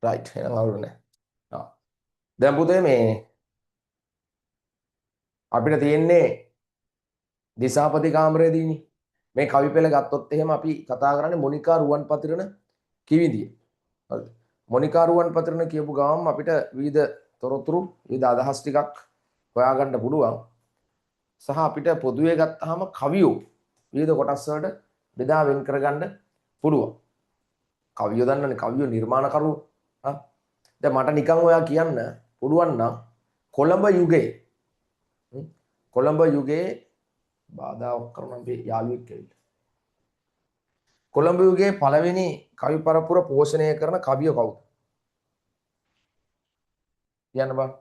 Right, එහෙනම් අවුල් නෑ. ආ. දැන් පුතේ මේ අපිට තියෙන්නේ දිසාපති කාමරයේදීනේ. මේ කවි පෙළ ගත්තොත් එහෙම අපි කතා කරන්නේ මොනිකා රුවන්පතිරණ කිවිඳිය. හරිද? මොනිකා රුවන්පතිරණ කියපු ගමන් අපිට විවිධ තොරතුරු, විවිධ අදහස් ටිකක් හොයාගන්න පුළුවන්. සහ අපිට පොදුවේ ගත්තාම කවියෝ විවිධ කොටස් වලට බෙදා වෙන් කරගන්න පුළුවන්. කවියෝ දන්නවනේ, කවියෝ නිර්මාණකරුවෝ. ආ දැන් මට නිකන් ඔයා කියන්න පුළුවන් නම් කොළඹ යුගයේ, කොළඹ යුගයේ බාධාවක් කරන අපේ යාළුවෙක් ඇවිල්ලා. කොළඹ යුගයේ පළවෙනි කවි පරපුර පෝෂණය කරන කවියෝ කවුද? කියන්න බං.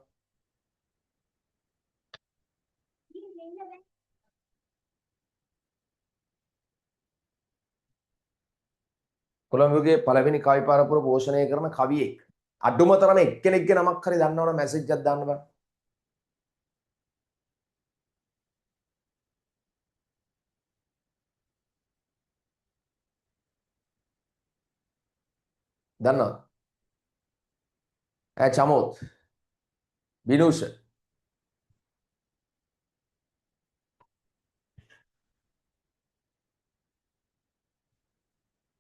කොළඹ යුගයේ පළවෙනි කවි පරපුර පෝෂණය කරන කවියෙක්. අඩුම තරමේ එක්කෙනෙක්ගේ නමක් හරි දන්නවනම් මැසේජ් එකක් දාන්න බං. දන්නවද? ඈ චමෝත්, බිනුෂ,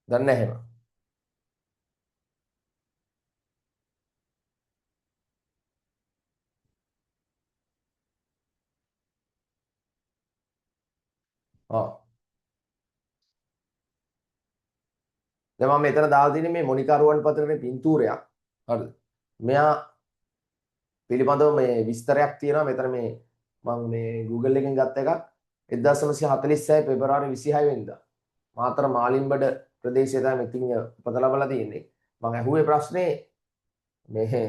දන්නේ නැහැ එහෙම. ආ දැන් මම මෙතන දාලා තියෙන්නේ මේ මොනිකා රුවන්පතිරණේ පින්තූරයක්. හරිද? මෙයා පිළිබඳව මේ විස්තරයක් තියෙනවා මෙතන. මේ මම මේ Google එකෙන් ගත්ත එකක්. 1946 පෙබරවාරි 26 වෙනිදා මාතර මාලිම්බඩ ප්‍රදේශයේ තමයි මෙතින් උපත ලබලා තියෙන්නේ. මම ඇහුවේ ප්‍රශ්නේ මේ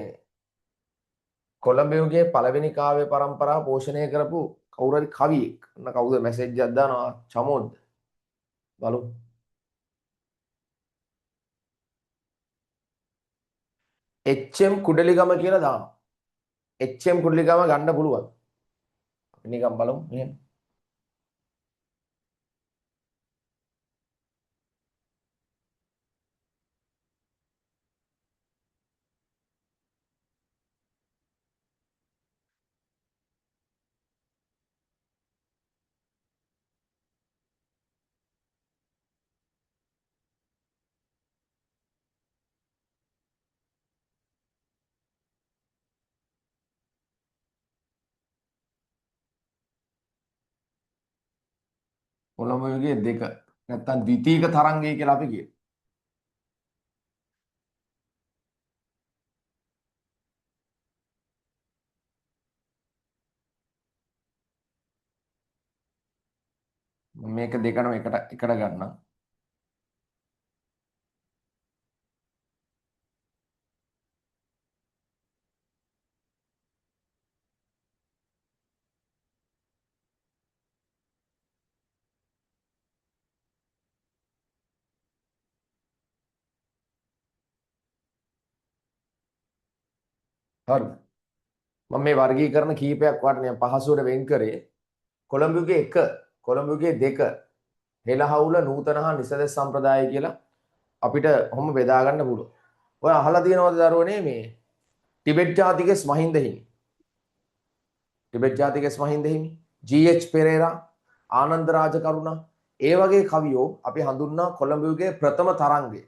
කොළඹ යුගයේ පළවෙනි කාව්‍ය පරම්පරාව පෝෂණය කරපු කවුරු හරි කවියෙක්. ඔන්න කවුද මැසේජ් එකක් දානවා? චමෝද්ද? බලමු. HM Kudaligama කියලා දානවා. HM Kudaligama ගන්න පුළුවන්. අපි නිකන් බලමු මෙහෙම. කොළඹ යුගයේ දෙක නැත්තම් ද්විතීක තරංගය කියලා අපි කියනවා. මේක දෙකම එකට එකට ගන්නම්. හරිද? මම මේ වර්ගීකරණ කීපයක් ඔයාලට නිකන් පහසුවට වෙන් කරේ. කොළඹ යුගයේ 1, කොළඹ යුගයේ 2, හෙළහවුල නූතන හා නිසදෙස් සම්ප්‍රදාය කියලා අපිට ඔහොම බෙදා ගන්න පුළුවන්. ඔය අහලා තියෙනවද දරුවනේ මේ ටිබෙට් ජාතිකස් මහින්ද හිමි? ටිබෙට් ජාතිකස් මහින්ද හිමි, ජී.එච්. පෙරේරා, ආනන්ද රාජකරුණා ඒ වගේ කවියෝ අපි හඳුන්වනවා කොළඹ යුගයේ ප්‍රථම තරංගය,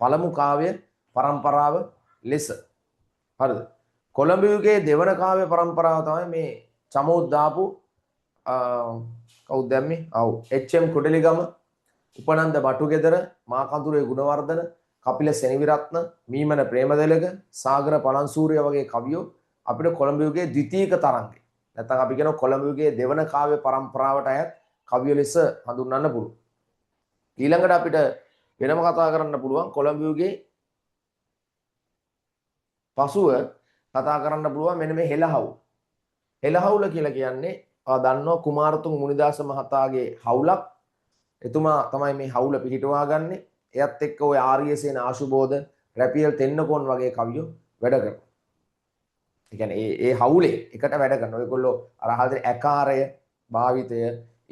පළමු කාව්‍ය පරම්පරාව ලෙස. හරිද? කොළඹ යුගයේ දෙවන කාව්‍ය පරම්පරාව තමයි මේ චමෝත් දාපු කවුද දැම්මේ? ඔව් එච්.එම්. කුඩලිගම, උපනන්ද බටුගෙදර, මාකඳුරේ ගුණවර්ධන, කපිල සෙනවිරත්න, මීමන ප්‍රේමදලක, සාගර පලන්සූරිය වගේ කවියෝ අපිට කොළඹ යුගයේ ද්විතීක තරංගය. නැත්නම් අපි කියනවා කොළඹ යුගයේ දෙවන කාව්‍ය පරම්පරාවට අයත් කවියෝ ලෙස හඳුන්වන්න පුළුවන්. ඊළඟට අපිට වෙනම කතා කරන්න පුළුවන් කොළඹ යුගයේ පසුව කතා කරන්න පුළුවන් මෙන්න මේ හෙළහවුල. හෙළහවුල කියලා කියන්නේ ඔයා දන්නවා කුමාරතුංග මුනිදාස මහතාගේ හවුලක්. එතුමා තමයි මේ හවුල පිහිටුවා ගන්නෙ. එයත් එක්ක ඔය ආර්යසේන ආශුබෝධ, රැපියල් තෙන්නකෝන් වගේ කවියෝ වැඩ කරනවා. ඒ කියන්නේ ඒ ඒ හවුලේ එකට වැඩ කරනවා. ඔයගොල්ලෝ අර අහලා තියෙන ඇකාරය, භාවිතය,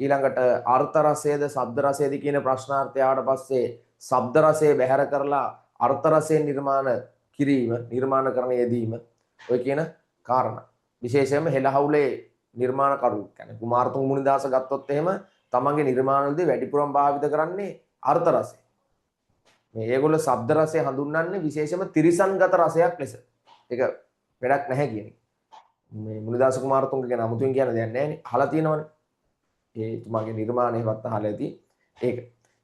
ඊළඟට අර්ථ රසයද ශබ්ද රසයද කියන ප්‍රශ්නාර්ථය ආවට පස්සේ ශබ්ද රසය බැහැර කරලා අර්ථ රසයෙන් නිර්මාණ කිරීම, නිර්මාණකරණ යෙදීම ඔය කියන කාරණා. විශේෂයෙන්ම හෙළහවුලේ නිර්මාණකරු කියන්නේ කුමාරතුංග මුනිදාස ගත්තොත් එහෙම තමන්ගේ නිර්මාණවලදී වැඩිපුරම භාවිත කරන්නේ අර්ථ රසය. මේ ඒගොල්ලෝ ශබ්ද රසය හඳුන්වන්නේ විශේෂයෙන්ම තිරිසන්ගත රසයක් ලෙස. ඒක වැඩක් නැහැ කියන එක. මේ මුනිදාස කුමාරතුංග ගැන අමුතුවෙන් කියන්න දෙයක් නැහැ නේ. අහලා තියෙනවනේ. ඒ තුමාගේ නිර්මාණයවත් අහලා ඇති. ඒක.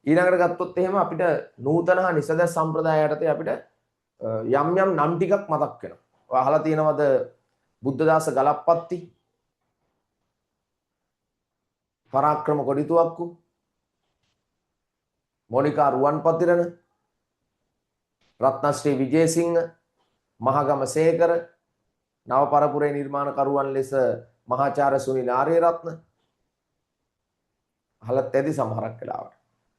ඊළඟට ගත්තොත් එහෙම අපිට නූතන හා නිසදැස් සම්ප්‍රදාය යටතේ අපිට යම් යම් නම් ටිකක් මතක් වෙනවා. ඔය අහලා තියෙනවද බුද්ධදාස ගලප්පත්ති, පරාක්‍රම කොඩිතුවක්කු, මොනිකා රුවන්පතිරණ, රත්නශ්‍රී විජේසිංහ, මහගම සේකර, නව පරපුරේ නිර්මාණකරුවන් ලෙස මහාචාර්ය සුනිල් ආරියරත්න අහලත් ඇති සමහරක් වෙලාවට.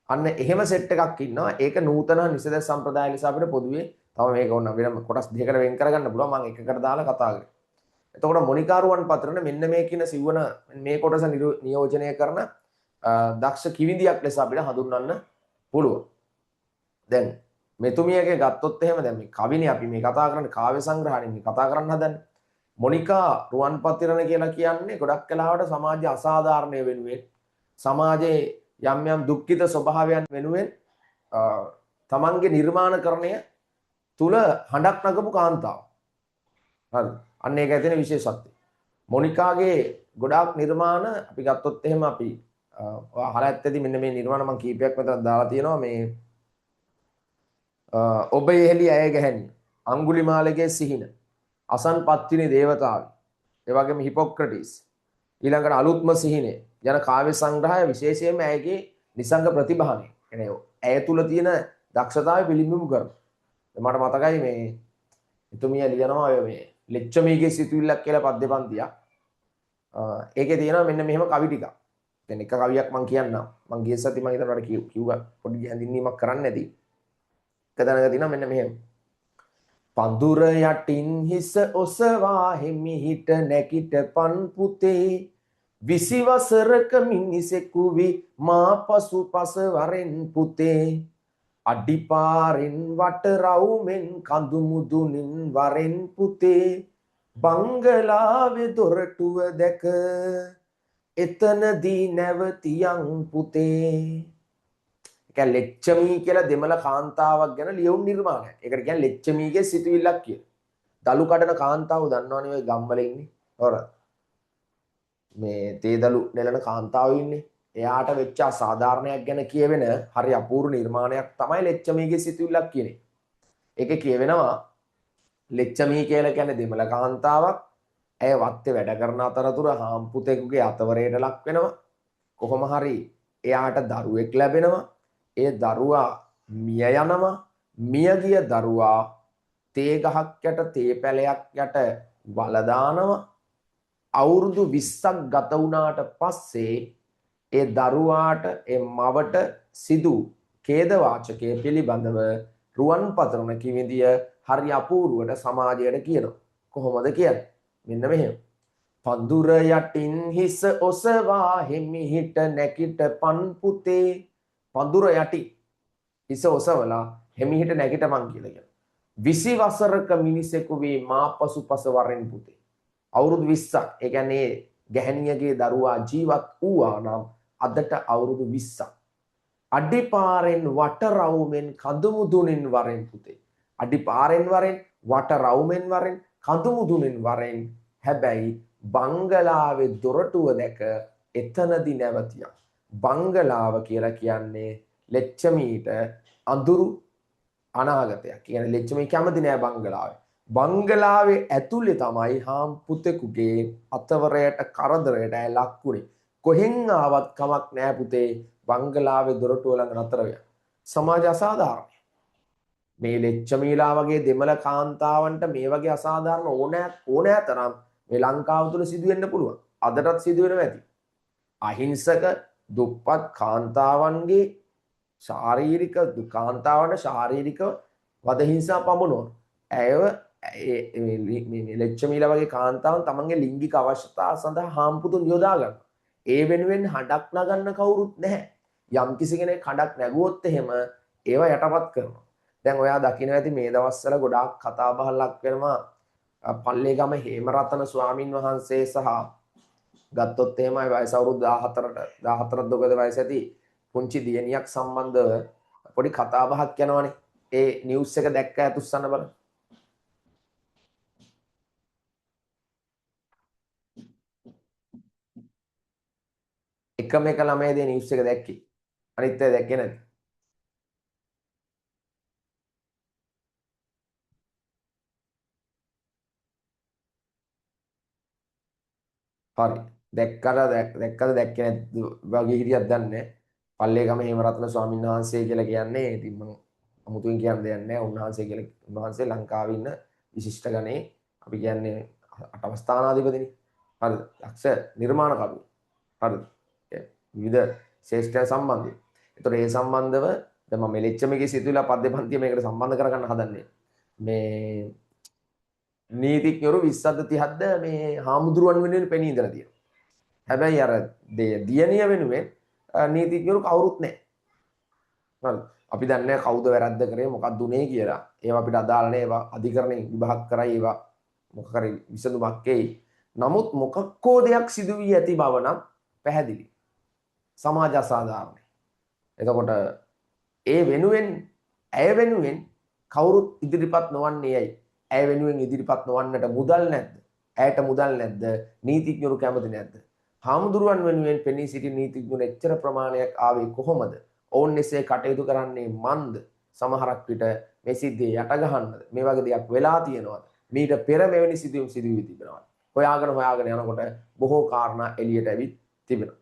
අන්න එහෙම සෙට් එකක් ඉන්නවා. ඒක නූතන නිසදැස් සම්ප්‍රදාය ලෙස අපිට පොදුවේ තව මේක ඕන වෙනම කොටස් දෙකකට වෙන් කරගන්න පුළුවන්. මම එකකට දාලා කතා කරේ. එතකොට මොනිකාරුවන් පතරන මෙන්න මේ කියන සිව්වන මේ කොටස නියෝජනය කරන දක්ෂ කිවිඳියක් ලෙස අපිට හඳුන්වන්න පුළුවන්. දැන් මෙතුමියගේ ගත්තොත් එහෙම දැන් මේ කවිනේ අපි මේ කතා කරන්නේ, කාව්‍ය සංග්‍රහනේ මේ කතා කරන්න හදන්නේ. මොනිකා රුවන් පතිරණ කියලා කියන්නේ ගොඩක් වෙලාවට සමාජ අසාධාරණය වෙනුවෙන්, සමාජයේ යම් යම් දුක්ඛිත ස්වභාවයන් වෙනුවෙන් තමන්ගේ නිර්මාණකරණය තුල හඬක් නගපු කාන්තාව. හරි. අන්න ඒකයි තියෙන විශේෂත්වය. මොනිකාගේ ගොඩාක් නිර්මාණ අපි ගත්තොත් එහෙම අපි අහලා ඇත්තදී මෙන්න මේ නිර්මාණ මම කීපයක් මෙතන දාලා තියෙනවා. මේ ඔබ යෙහෙලි ඇය ගැහැණිය, අඟුලිමාලගේ සිහින, අසන් පත්තිනි දේවතාවි, ඒ වගේම හිපොක්‍රටිස්, ඊළඟට අලුත්ම සිහිනය යන කාව්‍ය සංග්‍රහය විශේෂයෙන්ම ඇයගේ නිසංග ප්‍රතිභානය, කියන්නේ ඇය තුල තියෙන දක්ෂතාවය පිළිබිඹු කරනවා. මට මතකයි මේ එතුමිය ලියනවා ඔය මේ ලෙච්චමීගේ සිතුවිල්ලක් කියලා පද්‍ය පන්තියක්. ඒකේ තියෙනවා මෙන්න මෙහෙම කවි ටිකක්. දැන් එක කවියක් මං කියන්නම්. මං ගිය සති මං හිතනවා මට කිව්වා පොඩි හැඳින්වීමක් කරන්න ඇති. එක තැනක තියෙනවා මෙන්න මෙහෙම. පඳුර යටින් හිස ඔසවා හිමිහිට නැගිට පන් පුතේ, 20 වසරක මිනිසෙකු වි මා පසු පස වරෙන් පුතේ, අඩිපාරෙන් වට රවුමෙන් කඳු මුදුනින් වරෙන් පුතේ, බංගලාවේ දොරටුව දැක එතනදී නැවතියන් පුතේ. ඒ කියන්නේ ලෙච්චමී කියලා දෙමළ කාන්තාවක් ගැන ලියවුන් නිර්මාණයක්. ඒකට කියන්නේ ලෙච්චමීගේ සිතුවිල්ලක් කියලා. දලු කඩන කාන්තාව දන්නවනේ ඔය ගම්වල ඉන්නේ. ඔර මේ තේ දලු නෙලන කාන්තාව ඉන්නේ. එයාට වෙච්ච අසාධාරණයක් ගැන කියවෙන හරි අපූර්ව නිර්මාණයක් තමයි ලෙච්චමීගේ සිතුවිල්ලක් කියන එක. ඒකේ කියවෙනවා ලෙච්චමී කියලා කියන්නේ දෙමළ කාන්තාවක්. ඇය වත්තේ වැඩ කරන අතරතුර හාම්පුතෙකුගේ අතවරයට ලක් වෙනවා. කොහොම හරි එයාට දරුවෙක් ලැබෙනවා. ඒ දරුවා මිය යනවා. මිය ගිය දරුවා තේ ගහක් යට තේ පැලයක් යට වල දානවා. අවුරුදු 20ක් ගත වුණාට පස්සේ ඒ දරුවාට ඒ මවට සිදු ඛේදවාචකය පිළිබඳව රුවන් පතරන කිවිඳිය හරි අපූර්වට සමාජයට කියනවා. කොහොමද කියන්නේ? මෙන්න මෙහෙම. පඳුර යටින් හිස ඔසවා හිමිහිට නැගිට පන් පුතේ. පඳුර යටි හිස ඔසවලා හිමිහිට නැගිට මං කියලා කියනවා. 20 වසරක මිනිසෙකු වී මා පසුපස වරෙන් පුතේ. අවුරුදු 20ක්. ඒ කියන්නේ ගැහැණියගේ දරුවා ජීවත් වූවා නම් අදට අවුරුදු 20ක්. අඩිපාරෙන් වට රවුමෙන් කඳු මුදුනින් වරෙන් පුතේ. අඩිපාරෙන් වරෙන්, වට රවුමෙන් වරෙන්, කඳු මුදුනින් වරෙන්. හැබැයි බංගලාවේ දොරටුව දැක එතනදි නැවතියා. බංගලාව කියලා කියන්නේ ලෙච්චමීට අඳුරු අනාගතයක්. කියන්නේ ලෙච්චමී කැමති නෑ බංගලාවේ. බංගලාවේ ඇතුලේ තමයි හාම්පුතෙකුගේ අතවරයට කරදරයට ඇය ලක් වුණේ. කොහෙන් ආවත් කමක් නෑ පුතේ, බංගලාවේ දොරටුව ළඟ නතර වෙලා. සමාජ අසාධාරණයි. මේ ලෙච්චමීලා වගේ දෙමළ කාන්තාවන්ට මේ වගේ අසාධාරණ ඕනෑ තරම් මේ ලංකාව තුළ සිදු වෙන්න පුළුවන්. අදටත් සිදු වෙනවා ඇති. අහිංසක දුප්පත් කාන්තාවන්ගේ ශාරීරික කාන්තාවන්ට ශාරීරික වදහිංසා පමුණුවන. ඇයව මේ ලෙච්චමීලා වගේ කාන්තාවන් තමන්ගේ ලිංගික අවශ්‍යතා සඳහා හාම්පුතුන් යොදා ගන්නවා. ඒ වෙනුවෙන් හඬක් නගන්න කවුරුත් නැහැ. යම් කිසි කෙනෙක් හඬක් නැගුවොත් එහෙම ඒවා යටපත් කරනවා. දැන් ඔයා දකින්න ඇති මේ දවස්වල ගොඩාක් කතා බහ ලක් වෙනවා පල්ලේගම හේමරතන ස්වාමින් වහන්සේ සහ ගත්තොත් එහෙමයි වයස අවුරුදු 14ට 14ක් දොකද වයස ඇති පුංචි දියණියක් සම්බන්ධව පොඩි කතා බහක් යනවනේ. ඒ නිවුස් එක දැක්ක ඇත උස්සන්න බලන්න. එකම එක ළමයි දේ නිවුස් එක දැක්කේ. අනිත් අය දැක්කේ නැද්ද? හරි. දැක්කද දැක්කද දැක්කේ නැද්ද වගේ හිටියක් දන්නේ නැහැ. පල්ලේගම හේමරත්න ස්වාමීන් වහන්සේ කියලා කියන්නේ ඉතින් මං අමුතුවෙන් කියන්න දෙයක් නැහැ. උන්වහන්සේ කියලා උන්වහන්සේ ලංකාවේ ඉන්න විශිෂ්ට ගණේ අපි කියන්නේ අටවස්ථානාධිපතිනේ. හරිද? දක්ෂ නිර්මාණකරු. හරිද? විවිධ ශ්‍රේෂ්ඨයන් සම්බන්ධයි. ඒතකොට ඒ සම්බන්ධව දැන් මම මෙලෙච්චමගේ සිතුවිලා පද්‍ය පන්තිය මේකට සම්බන්ධ කරගන්න හදන්නේ. මේ නීතිඥවරු 20ක්ද 30ක්ද මේ හාමුදුරුවන් වෙනුවෙන් පෙනී ඉඳලා තියෙනවා. හැබැයි අර දියණිය වෙනුවෙන් නීතිඥවරු කවුරුත් නැහැ. හරිද? අපි දන්නේ නැහැ කවුද වැරද්ද කරේ මොකක්ද උනේ කියලා. ඒවා අපිට අදාළ නැහැ. ඒවා අධිකරණයෙන් විභාග කරයි ඒවා මොකක් හරි විසඳුමක් එයි. නමුත් මොකක්කෝ දෙයක් සිදු වී ඇති බව නම් පැහැදිලි. සමාජ අසාධාරණයි. එතකොට ඒ වෙනුවෙන් ඇය වෙනුවෙන් කවුරුත් ඉදිරිපත් නොවන්නේ ඇයි? ඇය වෙනුවෙන් ඉදිරිපත් නොවන්නට මුදල් නැද්ද? ඇයට මුදල් නැද්ද? නීතිඥවරු කැමති නැද්ද? හාමුදුරුවන් වෙනුවෙන් පෙනී සිටි නීතිඥවරු එච්චර ප්‍රමාණයක් ආවේ කොහොමද? ඔවුන් එසේ කටයුතු කරන්නේ මන්ද? සමහරක් විට මේ සිද්ධිය යට ගහන්නද? මේ වගේ දෙයක් වෙලා තියෙනවද? මීට පෙර මෙවැනි සිදුවීම් සිදු වී තිබෙනවද? හොයාගෙන හොයාගෙන යනකොට බොහෝ කාරණා එළියට ඇවිත් තිබෙනවා.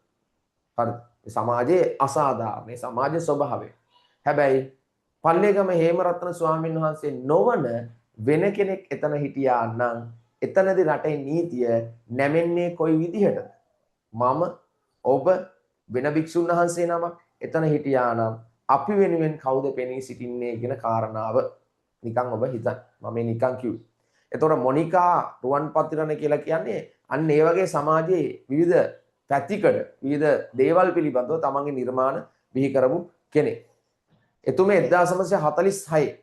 හරිද? සමාජයේ අසාධාරණ සමාජ ස්වභාවය. හැබැයි පල්ලේගම හේමරත්න ස්වාමීන් වහන්සේ නොවන වෙන කෙනෙක් එතන හිටියා නම් එතනදී රටේ නීතිය නැමෙන්නේ කොයි විදිහටද? මම ඔබ වෙන භික්ෂුන් වහන්සේ නමක් එතන හිටියා නම් අපි වෙනුවෙන් කවුද පෙනී සිටින්නේ කියන කාරණාව නිකන් ඔබ හිතන්න. මම මේ නිකන් කිව්වේ. එතකොට මොනිකා රුවන්පතිරණ කියලා කියන්නේ අන්න ඒ වගේ සමාජයේ විවිධ පැතිකඩ විවිධ දේවල් පිළිබඳව තමන්ගේ නිර්මාණ බිහි කරපු කෙනෙක්. එතුමේ 1946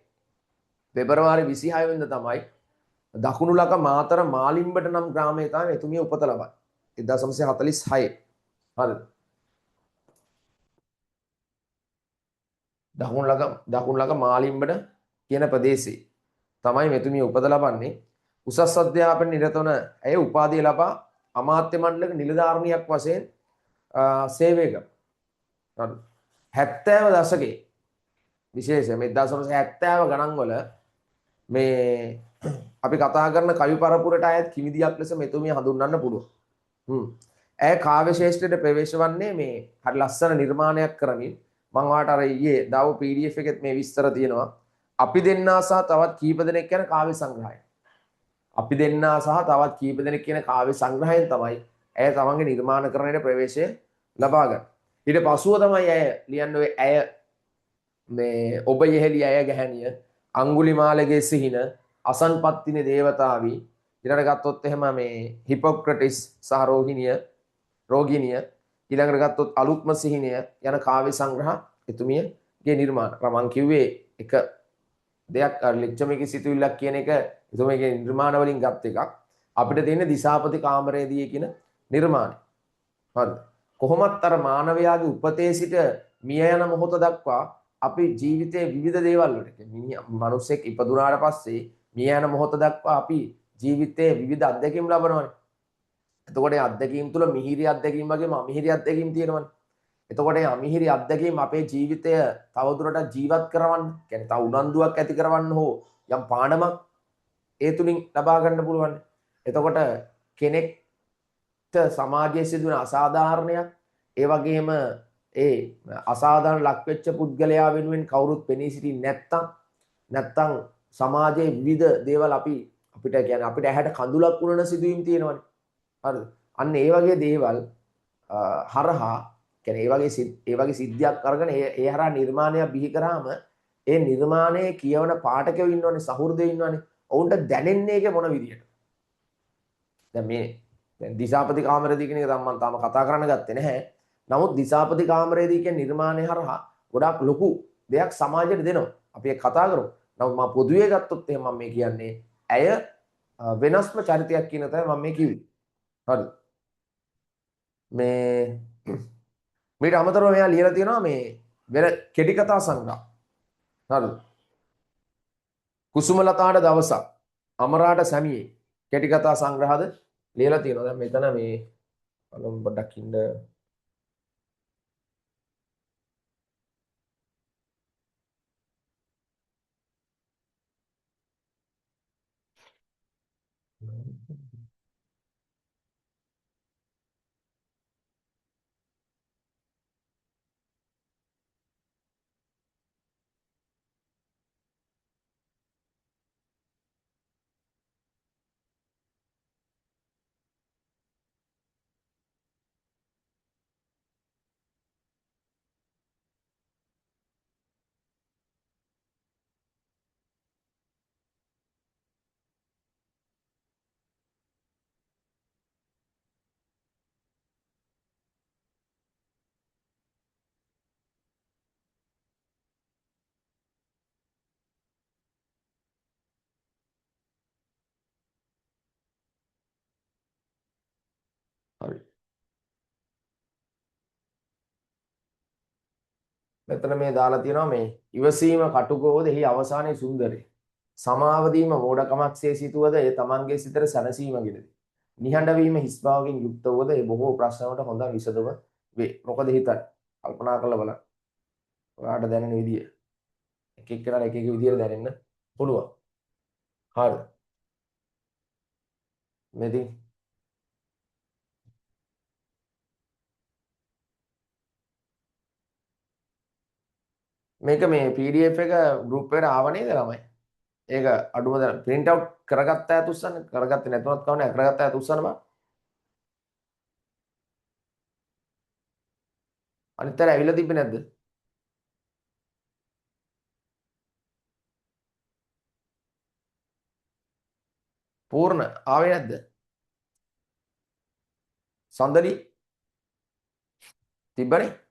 පෙබරවාරි 26 වෙනිදා තමයි දකුණු ලක මාතර මාලිම්බට නම් ග්‍රාමයේ තමයි එතුමිය උපත ලබන්නේ. 1946. හරිද? දකුණු ලක මාලිම්බට කියන ප්‍රදේශයේ තමයි මෙතුමිය උපත ලබන්නේ. උසස් අධ්‍යාපන නිරත වන ඇය උපාධිය ලබා අමාත්‍ය මණ්ඩලක නිලධාරිනියක් වශයෙන් සේවය කරනවා. 70 දශකයේ විශේෂයෙන් 1970 ගණන් වල මේ අපි කතා කරන කවි පරපුරට අයත් කිවිදියක් ලෙස මෙතුමිය හඳුන්වන්න පුළුවන්. ඇය කාව්‍ය ශාස්ත්‍රයට ප්‍රවේශ වන්නේ මේ හරි ලස්සන නිර්මාණයක් කරමින්. මම ඔයාලට අර ඊයේ දාව PDF එකෙත් මේ විස්තර තියෙනවා. අපි දෙන්නා සහ තවත් කීප දෙනෙක් යන කාව්‍ය සංග්‍රහය. අපි දෙන්නා සහ තවත් කීප දෙනෙක් කියන කාව්‍ය සංග්‍රහයෙන් තමයි ඇය තමන්ගේ නිර්මාණකරණයට ප්‍රවේශය ලබා ගන්නේ. ඊට පසුව තමයි ඇය ලියන්නේ ඔය ඇය මේ ඔබ යෙහෙලි ඇය ගැහැණිය, අඟුලිමාලගේ සිහින, අසන්පත්තිනේ දේවතාවි, ඊළඟට ගත්තොත් එහෙම මේ හිපොක්‍රටිස් සහ රෝගිනිය, ඊළඟට ගත්තොත් අලුත්ම සිහිනය යන කාව්‍ය සංග්‍රහ එතුමියගේ නිර්මාණ. මං කිව්වේ එක දෙයක් අර ලෙච්චමගේ සිතුවිල්ලක් කියන එක එතුමියගේ නිර්මාණ වලින් ගත් එකක්. අපිට තියෙන දිසාපති කාමරයේදී කියන නිර්මාණය. හරිද? කොහොමත් අර මානවයාගේ උපතේ සිට මිය යන මොහොත දක්වා අපි ජීවිතයේ විවිධ දේවල් වලට, මිනිස්සෙක් ඉපදුනාට පස්සේ මිය යන මොහොත දක්වා අපි ජීවිතයේ විවිධ අත්දැකීම් ලබනවානේ. එතකොට ඒ අත්දැකීම් තුල මිහිරි අත්දැකීම් වගේම අමිහිරි අත්දැකීම් තියෙනවානේ. එතකොට ඒ අමිහිරි අත්දැකීම් අපේ ජීවිතය තවදුරටත් ජීවත් කරවන්න, කියන්නේ තව උනන්දුවක් ඇති කරවන්න හෝ යම් පාඩමක් ඒ තුලින් ලබා ගන්න පුළුවන්. එතකොට කෙනෙක්ට සමාජයේ සිදුවන අසාධාරණයක්, ඒ වගේම ඒ අසාධාරණ ලක් වෙච්ච පුද්ගලයා වෙනුවෙන් කවුරුත් පෙනී සිටින්නේ නැත්තම් සමාජයේ විවිධ දේවල් අපිට කියන්නේ අපිට ඇහැට කඳුලක් උනන සිදුවීම් තියෙනවනේ. හරිද? අන්න ඒ වගේ දේවල් හරහා, කියන්නේ ඒ වගේ සිද්ධියක් අරගෙන ඒ හරහා නිර්මාණයක් බිහි කරාම ඒ නිර්මාණයේ කියවන පාඨකයෝ ඉන්නවනේ, සහෘදයෝ ඉන්නවනේ. ඔවුන්ට දැනෙන්නේ ඒක මොන විදියට? දැන් මේ දැන් දිසාපති කාමරේදී කියන එක තමයි මම තාම කතා කරන්න ගත්තේ නැහැ. නමුත් දිසාපති කාමරේදී කියන නිර්මාණය හරහා ගොඩාක් ලොකු දෙයක් සමාජයට දෙනවා. අපි ඒක කතා කරමු. නමුත් මම පොදුවේ ගත්තොත් එහෙම මම මේ කියන්නේ ඇය වෙනස්ම චරිතයක් කියන තමයි මම මේ කිව්වේ. හරි. මේ මීට අමතරව මෙයා ලියලා තියෙනවා මේ වෙන කෙටි කතා සංග්‍රහ. හරිද? කුසුමලතාට දවසක්, අමරාට සැමියේ කෙටි කතා සංග්‍රහද ලියලා තියෙනවා. දැන් මෙතන මේ බලමු පොඩ්ඩක් ඉන්න. හරි. මෙතන මේ දාලා තියෙනවා මේ ඉවසීම කටුකෝද එහි අවසානයේ සුන්දරය. සමාව දීම මෝඩකමක්සේ සිටුවද ඒ තමන්ගේ සිතට සැනසීම ගෙන දෙයි. නිහඬ වීම හිස් බවකින් යුක්ත වුවද ඒ බොහෝ ප්‍රශ්න වලට හොඳ විසඳුම වේ. මොකද හිතන්නේ? කල්පනා කරලා බලන්න. ඔයාට දැනෙන විදිය. එක එක්කෙනාට එක එක විදියට දැනෙන්න පුළුවන්. හරි. මේ ඉතින් මේක මේ PDF එක ගෲප් එකට ආව නේද ළමයි? ඒක අඩුම දැන ප්‍රින්ට් අවුට් කරගත්ත අයත් උස්සන්න, කරගත්තේ නැතුණත් කවන්නේ නැහැ, කරගත්ත අයත් උස්සන්න බා. අනිත් අය ඇවිල්ලා තිබ්බේ නැද්ද? පූර්ණ ආවේ නැද්ද? සඳලි තිබ්බනේ?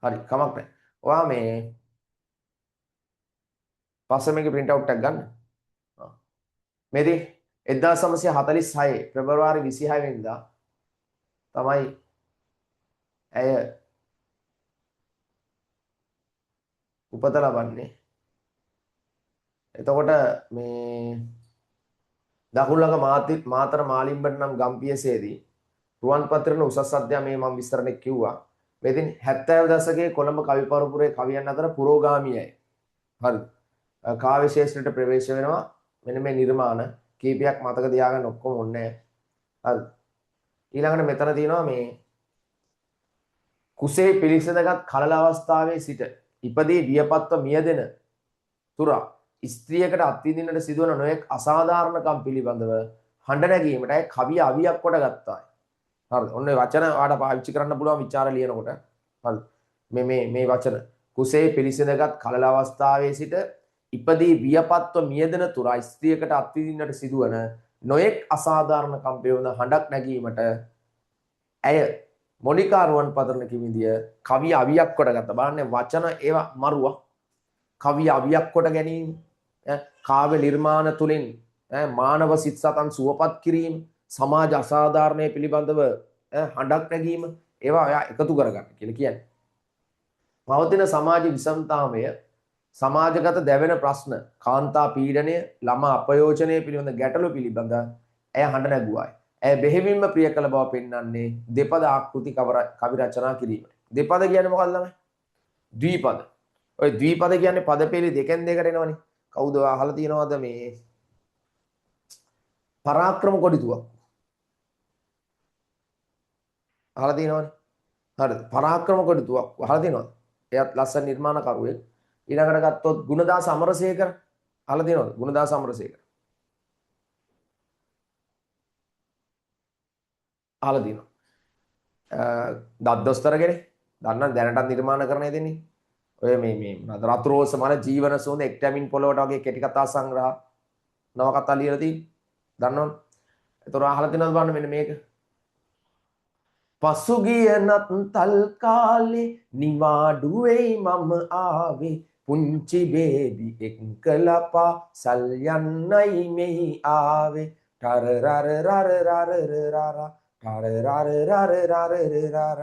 හරි කමක් නැහැ. ඔයා මේ පස්සේ මේකේ ප්‍රින්ට් අවුට් එකක් ගන්න. මේ ඉතින් 1946 පෙබරවාරි 26 වෙනිදා තමයි ඇය උපත ලබන්නේ. එතකොට මේ දකුණු ළඟ මාතර මාලිම්බට නම් ගම්පියසේදී රුවන් පතිරණ උසස් අධ්‍යාපනය මේ මම විස්තරණයක් කිව්වා. මේ ඉතින් 70 දශකයේ කොළඹ කවි පරපුරේ කවියන් අතර පුරෝගාමියයි. හරි. කාව්‍ය ශේෂ්ත්‍රයට ප්‍රවේශ වෙනවා. මෙන්න මේ නිර්මාණ කීපයක් මතක තියාගන්න ඔක්කොම ඕනේ නැහැ. හරි. ඊළඟට මෙතන තියෙනවා මේ කුසේ පිළිසඳගත් කලල අවස්ථාවේ සිට ඉපදී වියපත්ව මියදෙන තුරා ස්ත්‍රියකට අත්විඳින්නට සිදුවන නොයෙක් අසාධාරණකම් පිළිබඳව හඬ නැගීමට ඇය කවිය අවියක් කොට ගත්තා. හරිද? ඔන්න ඔය වචන ඔයාලට පාවිච්චි කරන්න පුළුවන් විචාර ලියනකොට. හරි. මේ මේ මේ වචන කුසේ පිළිසඳගත් කලල අවස්ථාවේ සිට ඉපදී වියපත්ව මියදෙන තුරා ස්ත්‍රියකට අත්විඳින්නට සිදුවන නොයෙක් අසාධාරණකම් පිළිබඳ හඬක් නැගීමට ඇය මොනිකා රුවන් පතරන කිමිදිය කවිය අවියක් කොට ගත්තා. බලන්න වචන ඒවා මරුවා. කවිය අවියක් කොට ගැනීම, කාව්‍ය නිර්මාණ තුලින් මානව සිත් සතන් සුවපත් කිරීම, සමාජ අසාධාරණය පිළිබඳව හඬක් නැගීම ඒවා ඔයා එකතු කරගන්න කියලා කියන්නේ. පවතින සමාජ විෂමතාවය, සමාජගත දැවෙන ප්‍රශ්න, කාන්තා පීඩනය, ළමා අපයෝජනය පිළිබඳ ගැටලු පිළිබඳ ඇය හඬ නැගුවායි. ඇය බෙහෙවින්ම ප්‍රිය කළ බව පෙන්වන්නේ දෙපද ආකෘති කවි රචනා කිරීම. දෙපද කියන්නේ මොකක්ද ළමයි? ද්විපද. ඔය ද්විපද කියන්නේ පද පෙළි දෙකෙන් දෙකට එනවනේ. කවුද අහලා තියෙනවද මේ පරාක්‍රම කොඩිතුවක්? අහලා තියෙනවනේ. හරිද? පරාක්‍රම කොඩිතුවක් අහලා තියෙනවද? එයත් ලස්සන නිර්මාණකරුවෙක්. ඊළඟට ගත්තොත් ගුණදාස අමරසේකර අහලා තියෙනවද? ගුණදාස අමරසේකර අහලා තියෙනවා. දත් දොස්තරගෙනේ දන්න දැනටත් නිර්මාණ කරන දෙන්නේ. ඔය මේ මේ මොනවද රතු රෝස මල ජීවන සුවඳ එක්ටැමින් පොළොවට වගේ කෙටි කතා සංග්‍රහ නව කතා ලියලා තියෙන්නේ. දන්නවනේ. ඒතර අහලා තියෙනවද බලන්න මෙන්න මේක. පසුගිය නත්තල් කාලේ නිවාඩුවේ මම ආවේ, පුංචි බේබි එක්කලා පාසල් යන්නයි මෙහි ආවේ. ටර රර රර රර රර ටර රර රර රර රර.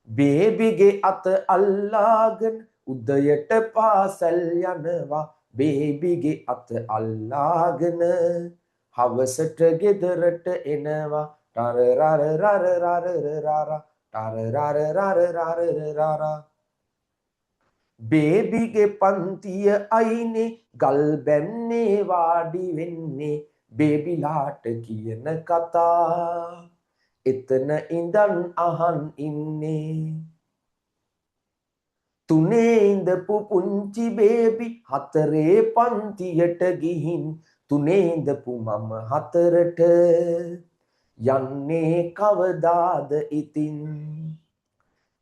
බේබිගේ අත අල්ලාගෙන උදයට පාසල් යනවා. බේබිගේ අත අල්ලාගෙන හවසට ගෙදරට එනවා. ටර රර රර රර රර ටර රර රර රර රර. බේබිගේ පන්තිය අයිනේ ගල් බැන්නේ වාඩි වෙන්නේ, බේබිලාට කියන කතා එතන ඉඳන් අහන් ඉන්නේ. තුනේ ඉඳපු පුංචි බේබි හතරේ පන්තියට ගිහින්, තුනේ ඉඳපු මම හතරට යන්නේ කවදාද ඉතින්?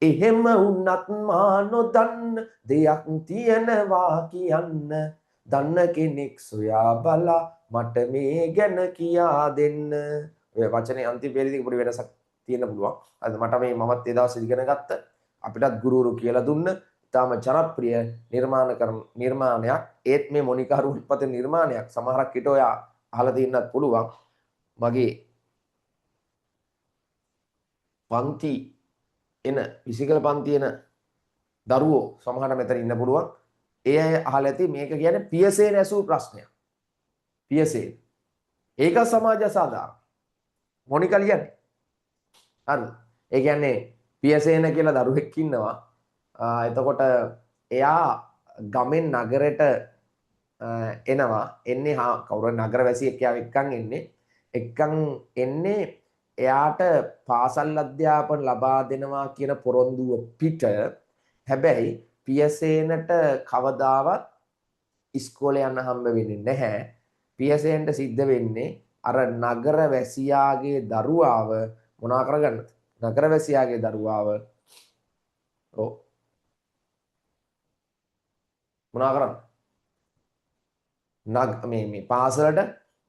එහෙම වුණත් මා නොදන්න දෙයක් තියෙනවා කියන්න, දන්න කෙනෙක් සොයා බලා මට මේ ගැන කියා දෙන්න. ඔය වචනේ අන්තිම පෙළේදී පොඩි වෙනසක් තියෙන්න පුළුවන්. අද මට මේ මමත් ඒ දවස් ඉගෙන ගත්ත, අපිටත් ගුරුවරු කියලා දුන්න ඉතාම ජනප්‍රිය නිර්මාණ කරන නිර්මාණයක්. ඒත් මේ මොනිකා රුවන්පතිරණ නිර්මාණයක් සමහරක් විට ඔයා අහලා තියෙන්නත් පුළුවන්. මගේ පන්ති එන විසිකල පන්ති එන දරුවෝ සමහරට මෙතන ඉන්න පුළුවන්. ඒ අය අහලා ඇති මේක කියන්නේ පියසේන ඇසූ ප්‍රශ්නයක්. පියසේන. ඒක සමාජ අසාධාරණ. මොනිකා ලියන්නේ. හරිද? ඒ කියන්නේ පියසේන කියලා දරුවෙක් ඉන්නවා. එතකොට එයා ගමෙන් නගරයට එනවා. එන්නේ කවුරු නගර වැසියෙක් එයාව එක්කන් එන්නේ. එක්කන් එන්නේ එයාට පාසල් අධ්‍යාපන ලබා දෙනවා කියන පොරොන්දුව පිට. හැබැයි පියසේනට කවදාවත් ඉස්කෝලේ යන්න හම්බ වෙන්නේ නැහැ. පියසේනට සිද්ධ වෙන්නේ අර නගර වැසියාගේ දරුවාව මොනා කරගන්නද? නගර වැසියාගේ දරුවාව ඔව් මොනා කරන්න? මේ මේ පාසලට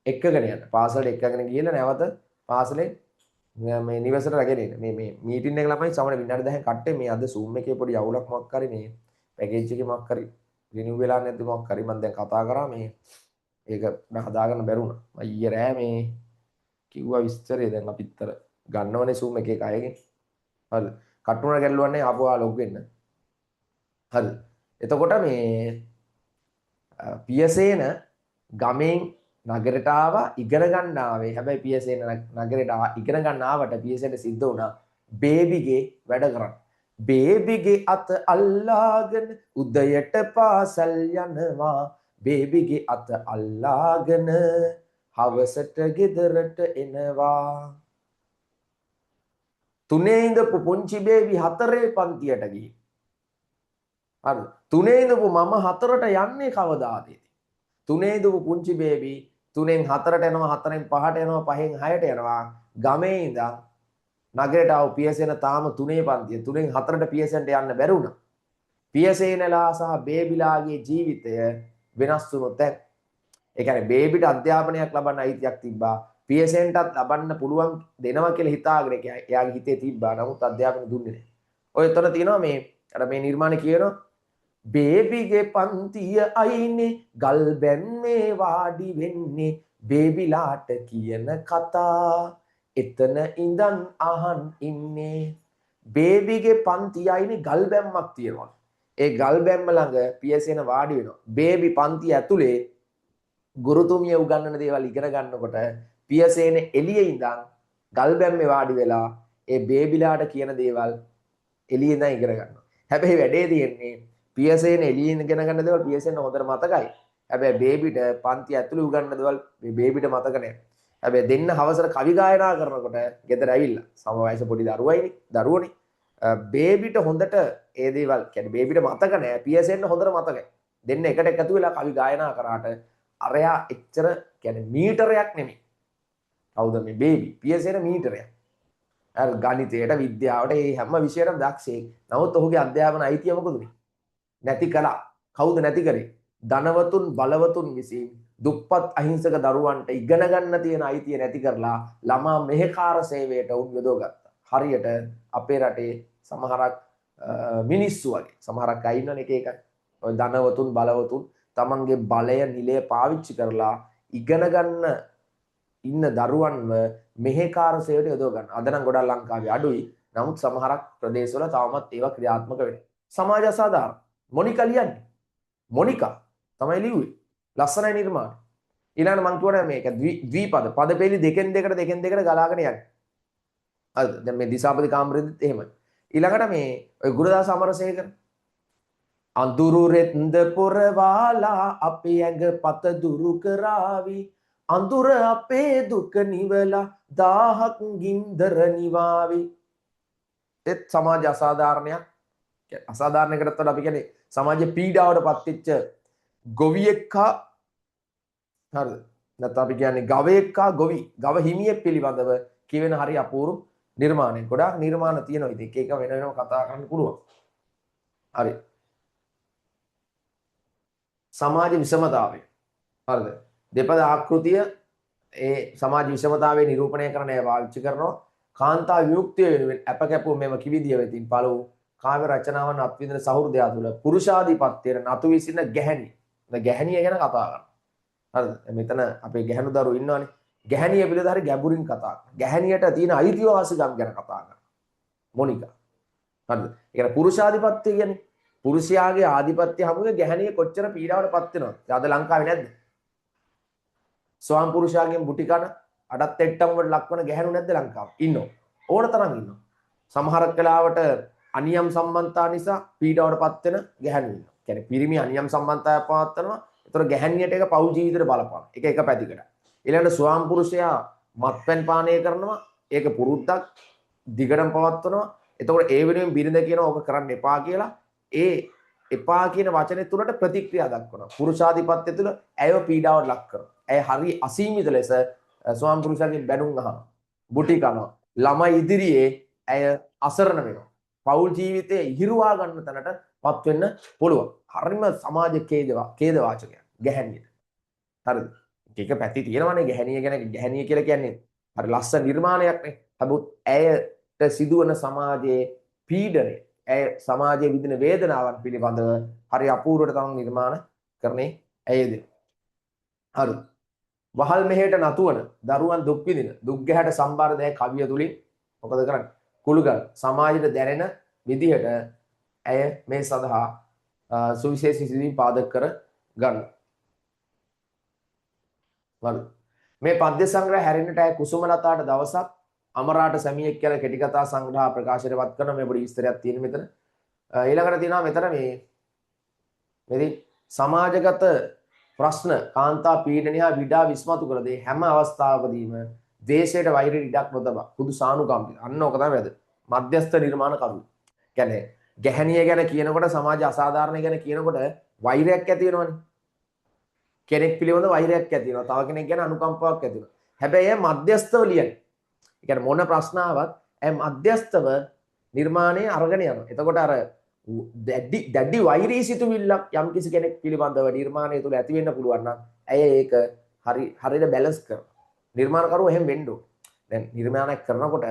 එක්කගෙන යන්න. පාසලට එක්කගෙන ගිහලා නැවත පාසලේ මේ නිවසට රැගෙන එන්න. මේ මේ මීටින් එක ළමයි සමහර විනාඩි 10න් කට්ටේ මේ අද Zoom එකේ පොඩි අවුලක් මොකක් හරි මේ පැකේජ් එකේ මොකක් හරි රිනිව් වෙලා නැද්ද මොකක් හරි මම දැන් කතා කරා මේ ඒක හදාගන්න බැරුණා. මම ඊයේ රෑ මේ කිව්වා විස්තරේ දැන් අපිත් අර ගන්නවනේ Zoom එකේ අයගෙන්. හරිද? කට්ටුන ගැල්ලුවා නේ ආපහු ආ ලොග් වෙන්න. හරිද? එතකොට මේ පියසේන ගමෙන් නගරයට ආවා ඉගෙන ගන්න ආවේ. හැබැයි පියසේන නගරයට ඉගෙන ගන්න ආවට පියසේනට සිද්ධ වුණා බේබිගේ වැඩ කරන්න. බේබිගේ අත අල්ලාගෙන උදයට පාසල් යනවා. බේබිගේ අත අල්ලාගෙන හවසට ගෙදරට එනවා. තුනේ ඉඳපු පුංචි බේබි හතරේ පන්තියට ගිහින්. හරිද? තුනේ ඉඳපු මම හතරට යන්නේ කවදාද? තුනේ ඉඳපු පුංචි බේබි තුනෙන් හතරට යනවා, හතරෙන් පහට යනවා, පහෙන් හයට යනවා. ගමේ ඉඳන් නගරයට ආව පියසේන තාම තුනේ පන්තිය. තුනෙන් හතරට පියසෙන්ට යන්න බැරි වුණා. පියසේනලා සහ බේබිලාගේ ජීවිතය වෙනස් වුණොත් දැන්. ඒ කියන්නේ බේබිට අධ්‍යාපනයක් ලබන්න අයිතියක් තිබ්බා. පියසෙන්ටත් ලබන්න පුළුවන් දෙනවා කියලා හිතාගෙන එයාගේ හිතේ තිබ්බා. නමුත් අධ්‍යාපනය දුන්නේ නැහැ. ඔය එතන තියෙනවා මේ අර මේ නිර්මාණය කියනවා බේබිගේ පන්තිය අයිනේ ගල් බැම්මේ වාඩි වෙන්නේ, බේබිලාට කියන කතා එතන ඉඳන් අහන් ඉන්නේ. බේබිගේ පන්තිය අයිනේ ගල් බැම්මක් තියෙනවා. ඒ ගල් බැම්ම ළඟ පියසෙන වාඩි වෙනවා. බේබි පන්තිය ඇතුලේ ගුරුතුමිය උගන්වන දේවල් ඉගෙන ගන්නකොට පියසේන එළියේ ඉඳන් ගල් බැම්මේ වාඩි වෙලා ඒ බේබිලාට කියන දේවල් එළියේ ඉඳන් ඉගෙන ගන්නවා. හැබැයි වැඩේ තියෙන්නේ පියසේන එළියෙන් ඉගෙන ගන්න දේවල් පියසේන හොඳට මතකයි. හැබැයි බේබිට පන්ති ඇතුලේ උගන්වන දේවල් මේ බේබිට මතක නෑ. හැබැයි දෙන්න හවසට කවි ගායනා කරනකොට ගෙදර ඇවිල්ලා සම වයස පොඩි දරුවනේ. බේබිට හොඳට ඒ දේවල් කියන්නේ බේබිට මතක නෑ, පියසෙන්න හොඳට මතකයි. දෙන්න එකට එකතු වෙලා කවි ගායනා කරාට අරයා එච්චර කියන්නේ මීටරයක් නෙමෙයි. කවුද මේ බේබි? පියසෙන මීටරයක්. අර ගණිතයට විද්‍යාවට මේ හැම විෂයකටම දක්ෂයෙක්. නමුත් ඔහුගේ අධ්‍යාපන අයිතිය මොකද උනේ? නැති කළා. කවුද නැති කරේ? ධනවතුන් බලවතුන් විසින් දුප්පත් අහිංසක දරුවන්ට ඉගෙන ගන්න තියෙන අයිතිය නැති කරලා ළමා මෙහෙකාර සේවයට උන් යොදවගත්තා. හරියට අපේ රටේ සමහරක් මිනිස්සු වගේ සමහරක් අය ඉන්නවනේ එක එක ඔය ධනවතුන් බලවතුන් තමන්ගේ බලය නිලය පාවිච්චි කරලා ඉගෙන ගන්න ඉන්න දරුවන්ව මෙහෙකාර සේවයට යොදව ගන්න. අද නම් ගොඩක් ලංකාවේ අඩුයි. නමුත් සමහරක් ප්‍රදේශවල තවමත් ඒවා ක්‍රියාත්මක වෙනවා. සමාජ අසාධාරණ. මොනිකා ලියන්නේ. මොනිකා තමයි ලිව්වේ. ලස්සනයි නිර්මාණ. ඊළඟට මං කියවනේ මේක ද්විපද. පද පෙළි දෙකෙන් දෙකට දෙකෙන් දෙකට ගලාගෙන යන්නේ. හරිද? දැන් මේ දිසාපති කාමරෙදිත් එහෙමයි. ඊළඟට මේ ඔය ගුරුදාස අමරසේකර අඳුරු රෙද්ද පොරවාලා අපේ ඇඟ පත දුරු කරાવી අඳුර අපේ දුක නිවලා 1000ක් ගින්දර නිවාවි. ඒත් සමාජ අසාධාරණයක්. අසාධාරණයකටත් වඩා අපි කියන්නේ සමාජ පීඩාවට පත්වෙච්ච ගොවියෙක් හා හරිද? නැත්නම් අපි කියන්නේ ගවයෙක් හා ගොවි ගව හිමියෙක් පිළිබඳව කියවෙන හරි අපූර්ව නිර්මාණයක්. ගොඩාක් නිර්මාණ තියෙනවා. ඉතින් එක එක වෙන වෙනම කතා කරන්න පුළුවන්. හරි. සමාජ විෂමතාවය. හරිද? දෙපද ආකෘතිය ඒ සමාජ විෂමතාවය නිරූපණය කරන අය පාවිච්චි කරනවා. කාන්තා විමුක්තිය වෙනුවෙන් අප කැපුව මෙම කිවිදිය වෙතින් පළ වූ කාව්‍ය රචනාවන් අත්විඳින සහෘදයා තුළ පුරුෂාධිපත්‍යයට නතු විසින ගැහැණිය. දැන් ගැහැණිය ගැන කතා කරනවා. හරිද? මෙතන අපේ ගැහැණු දරුවෝ ඉන්නවනේ. ගැහැණිය පිළිබඳ හරි ගැඹුරින් කතා කරනවා. ගැහැණියට තියෙන අයිතිවාසිකම් ගැන කතා කරනවා. මොනිකා. හරිද? ඒ කියන්නේ පුරුෂාධිපත්‍ය කියන්නේ පුරුෂයාගේ ආධිපත්‍ය හමුවේ ගැහැණිය කොච්චර පීඩාවට පත් වෙනවද? අද ලංකාවේ නැද්ද? ස්වාම පුරුෂයාගෙන් බුටි කන අඩත් එට්ටම් වලට ලක්වන ගැහැණු නැද්ද ලංකාවේ? ඉන්නවා. ඕන තරම් ඉන්නවා. සමහරක් වෙලාවට අනියම් සම්බන්ධතා නිසා පීඩාවට පත් වෙන ගැහැණු ඉන්නවා. කියන්නේ පිරිමි අනියම් සම්බන්ධතාවයක් පවත්වනවා. ඒතර ගැහැණියට ඒක පෞල් ජීවිතේට බලපානවා. ඒක එක පැතිකඩක්. ඊළඟට ස්වාම පුරුෂයා මත්පැන් පානය කරනවා. ඒක පුරුද්දක් දිගටම පවත්වනවා. එතකොට ඒ වෙනුවෙන් බිරිඳ කියනවා ඔක කරන්න එපා කියලා. ඒ එපා කියන වචනේ තුනට ප්‍රතික්‍රියා දක්වනවා. පුරුෂාධිපත්‍ය තුළ ඇයව පීඩාවට ලක් කරනවා. ඇය හරි අසීමිත ලෙස ස්වාම පුරුෂයාගෙන් බැනුම් අහනවා. බුටි කනවා. ළමයි ඉදිරියේ ඇය අසරණ වෙනවා. පෞල් ජීවිතය ඉහිරුවා ගන්න තැනට පත් වෙන්න පුළුවන්. හරිම සමාජ ඛේදවාචකයක් ගැහැණියට. හරිද? එක පැති තියෙනවනේ ගැහැණිය ගැන. ගැහැණිය කියලා කියන්නේ හරි ලස්සන නිර්මාණයක් නේ. නමුත් ඇයට සිදුවන සමාජයේ පීඩනය, ඇය සමාජයේ විඳින වේදනාවන් පිළිබඳව හරි අපූර්වට තමන් නිර්මාණ කරන්නේ ඇය දෙන. හරි. වහල් මෙහෙට නතුවන දරුවන් දුක් විඳින දුක් ගැහැට සම්බාර දෑ කවිය තුලින් මොකද කරන්නේ? කුළු ගන්න. සමාජයට දැනෙන විදිහට ඇය මේ සඳහා සුවිශේෂී සිදුවීම් පාදක කර ගන්න. හරි. මේ පද්‍ය සංග්‍රහ හැරෙන්නට ඇය කුසුමලතාට දවසක් අමරාට සැමියෙක් කියලා කෙටි කතා සංග්‍රහ ප්‍රකාශයට පත් කරන මේ පොඩි විස්තරයක් තියෙන මෙතන. ඊළඟට තියෙනවා මෙතන මේ මෙදී සමාජගත ප්‍රශ්න කාන්තා පීඩනය හා විඩා විස්මතු කළ දේ හැම අවස්ථාවකදීම දේශයට වෛරයට ඉඩක් නොතබා හුදු සානුකම්පිත. අන්න ඕක තමයි වැදගත්. මධ්‍යස්ථ නිර්මාණකරු. කියන්නේ ගැහැණිය ගැන කියනකොට සමාජ අසාධාරණය ගැන කියනකොට වෛරයක් ඇති වෙනවනේ. කෙනෙක් පිළිබඳ වෛරයක් ඇති වෙනවා. තව කෙනෙක් ගැන අනුකම්පාවක් ඇති වෙනවා. හැබැයි එය මධ්‍යස්ථව ලියන්නේ. ඒ කියන්නේ මොන ප්‍රශ්න ආවත් ඇය මධ්‍යස්ථව නිර්මාණය අරගෙන යනවා. එතකොට අර දැඩි දැඩි වෛරී සිතුවිල්ලක් යම් කිසි කෙනෙක් පිළිබඳව නිර්මාණය තුළ ඇති වෙන්න පුළුවන් නම් ඇය ඒක හරියට බැලන්ස් කරනවා. නිර්මාණකරුවෝ එහෙම වෙන්න ඕනේ. දැන් නිර්මාණයක් කරනකොට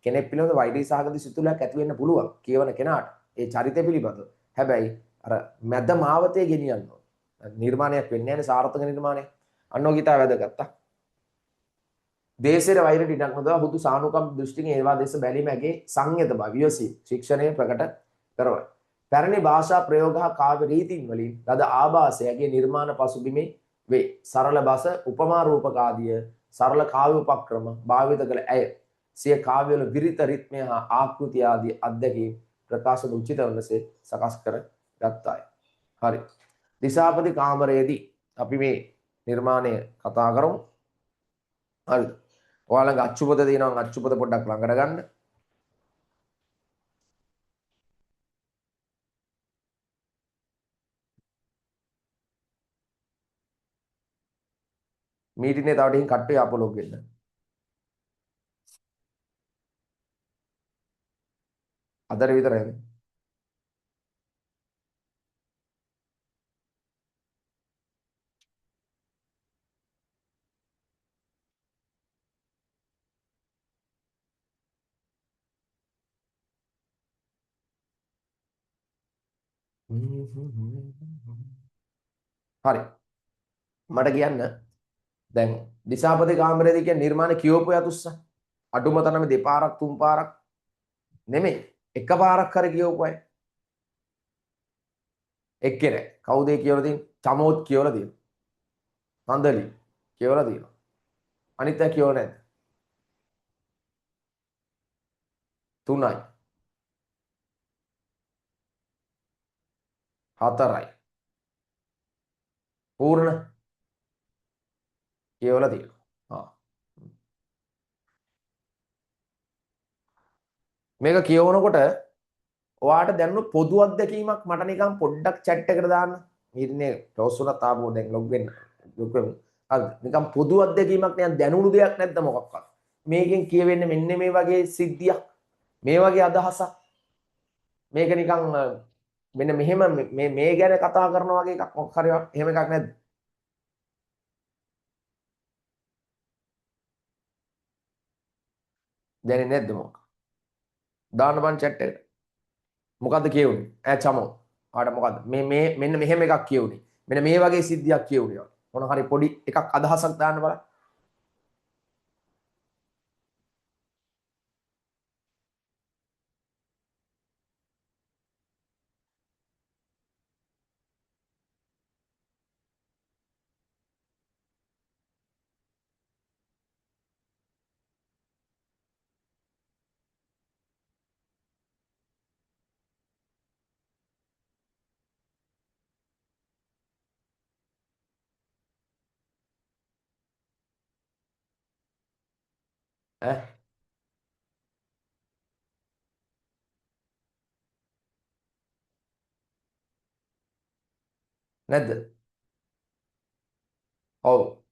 කෙනෙක් පිළිබඳ වෛරී සහගත සිතුවිල්ලක් ඇති වෙන්න පුළුවන් කියවන කෙනාට ඒ චරිතය පිළිබඳව. හැබැයි අර මැද මාවතේ ගෙනියන්න ඕනේ. නිර්මාණයක් වෙන්නේ නැහැ සාර්ථක නිර්මාණයක්. අන්න ඔක ඉතා වැදගත්. දේශයට වෛරයට ඉඩක් නොදවා හුදු සානුකම්ප දෘෂ්ටියෙන් ඒවා දෙස බැලීම ඇගේ සංයත බව විවසීම ශික්ෂණය ප්‍රකට කරවයි. පැරණි භාෂා ප්‍රයෝග හා කාව්‍ය රීතීන් වලින් ලද ආభాසය ඇගේ නිර්මාණ පසුබිමේ වේ. සරල බස, උපමා රූපක ආදිය සරල කාව්‍ය උපක්‍රම භාවිත කළ ඇය සිය කාව්‍යවල විරිත රිද්මය හා ආකෘති ආදී අත්දැකීම් ප්‍රකාශන උචිත වනසේ සකස් කර ගත්තාය. හරි. දිසාපති කාමරයේදී අපි මේ නිර්මාණය කතා කරමු. හරිද? ඔයාලඟ අච්චුපත තියෙනවා නම් අච්චුපත පොඩ්ඩක් ළඟට ගන්න. මීටින් එකේ තව ටිකකින් කට්ටිය ආපහු ලොග් වෙන්න. අදට විතරයි නේ. හරි. මට කියන්න දැන් දිසාපති කාමරේදී කියන නිර්මාණ කියවපු යතුස්ස අඩුම තරමේ දෙපාරක් තුන් පාරක් නෙමෙයි එක පාරක් හරි කියවපු අය එක්කෙනෙක් කවුද ඒ කියවලා තියෙන්නේ? චමෝත් කියවලා තියෙනවා. නන්දලි කියවලා තියෙනවා. අනිත් අය කියවලා නැද්ද? 3යි 4යි පූර්ණ කියවලා තියෙනවා. ආ මේක කියවනකොට ඔයාට දැනුණු පොදු අත්දැකීමක් මට නිකන් පොඩ්ඩක් චැට් එකට දාන්න. ඊරිනේ ක්ලෝස් වුණත් ආපහු දැන් ලොග් වෙන්න. ලොග් වෙමු. හරි. නිකන් පොදු අත්දැකීමක් නිකන් දැනුණු දෙයක් නැද්ද මොකක්වත්? මේකෙන් කියවෙන්නේ මෙන්න මේ වගේ සිද්ධියක්. මේ වගේ අදහසක්. මේක නිකන් මෙන්න මෙහෙම මේ මේ ගැන කතා කරන වගේ එකක් මොකක් හරි එහෙම එකක් නැද්ද? දැනෙන්නේ නැද්ද මොකක්? දාන්න බං චැට් එකට. මොකද්ද කියුනේ? ඈ චමෝ. ආට මොකද්ද? මේ මේ මෙන්න මෙහෙම එකක් කියුනේ. මෙන්න මේ වගේ සිද්ධියක් කියුනේ. මොන හරි පොඩි එකක් අදහසක් දාන්න බලන්න. ඈ නැද්ද? ඔව්.